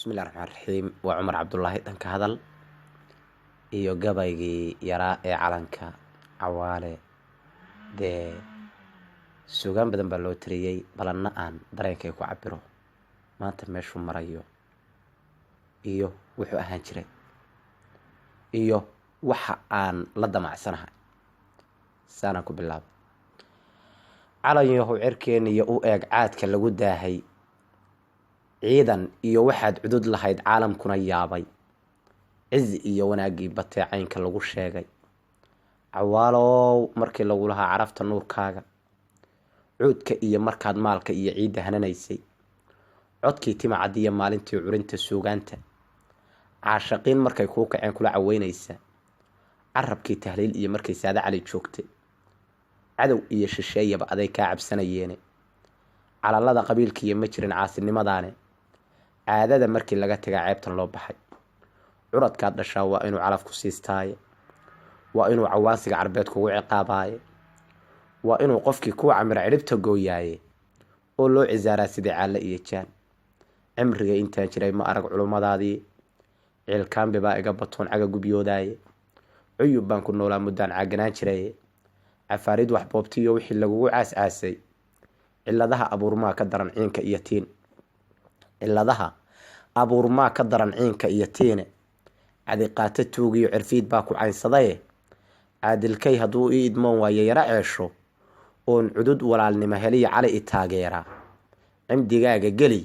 Bismillahi raxmaan raxiim. Waa Cumar Cabdulaahi dhanka hadal iyo gabaygii yaraa ee calanka Cawaale. Dee suugaan badan baa loo tiriyey, balanna aan dareenkay ku cabiro maanta meeshuu marayo iyo wuxuu ahaan jiray iyo waxa aan la damacsanahay. Saanaan ku bilaabay: calan yahow cirkeeniyo u eeg caadka lagu daahay, ciidan iyo waxaad cudud lahayd caalamkuna yaabay, cizi iyo wanaaggii batee caynka lagu sheegay. Cawaalow markii lagu lahaa carafta nuurkaaga, cuudka iyo markaad maalka iyo ciidda hananaysay, codkii timacadiyo maalintii curinta suugaanta, caashaqiin markay kuu kaceen kula caweynaysa, carabkii tahliil iyo markay Saade Cali joogtay, cadow iyo shisheeyaba aday kaa cabsanayeene, calalada qabiilkiiyo ma jirin caasinimadaane, caadada markii laga tagaa ceebtan loo baxay. Curadkaad dhashaa waa inuu calaf ku siistaaye, waa inuu cawaansiga carbeed kugu ciqaabaaye, waa inuu qofkii kuu camira cidhibta gooyaaye, oo loo cisaaraa sidii caalle iyo jaan. Cimriga intaan jiray ma arag culummadaadii, ciilkaambi baa iga batoon caga gubyoodaaye, cuyub baan ku noolaa muddaan caaganaan jiraye, cafaarid wax boobtiyo wixii lagugu caas-caasay, ciladaha abuurmaa ka daran ciinka iyo tiin, ciladaha abuurmaa ka daran ciinka iyo tiine, cadiqaato tuugiyo cirfiid baa ku caynsadaye, caadilkay hadduu ii idmoon waayo yaro ceesho, oon cudud walaalnimo heliya cali i taageeraa, cimdigaaga geli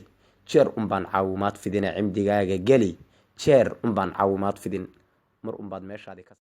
jeer unbaan caawimaad fidine, cimdigaaga geli jeer unbaan caawimaad fidin, mar unbaad meeshaadii ka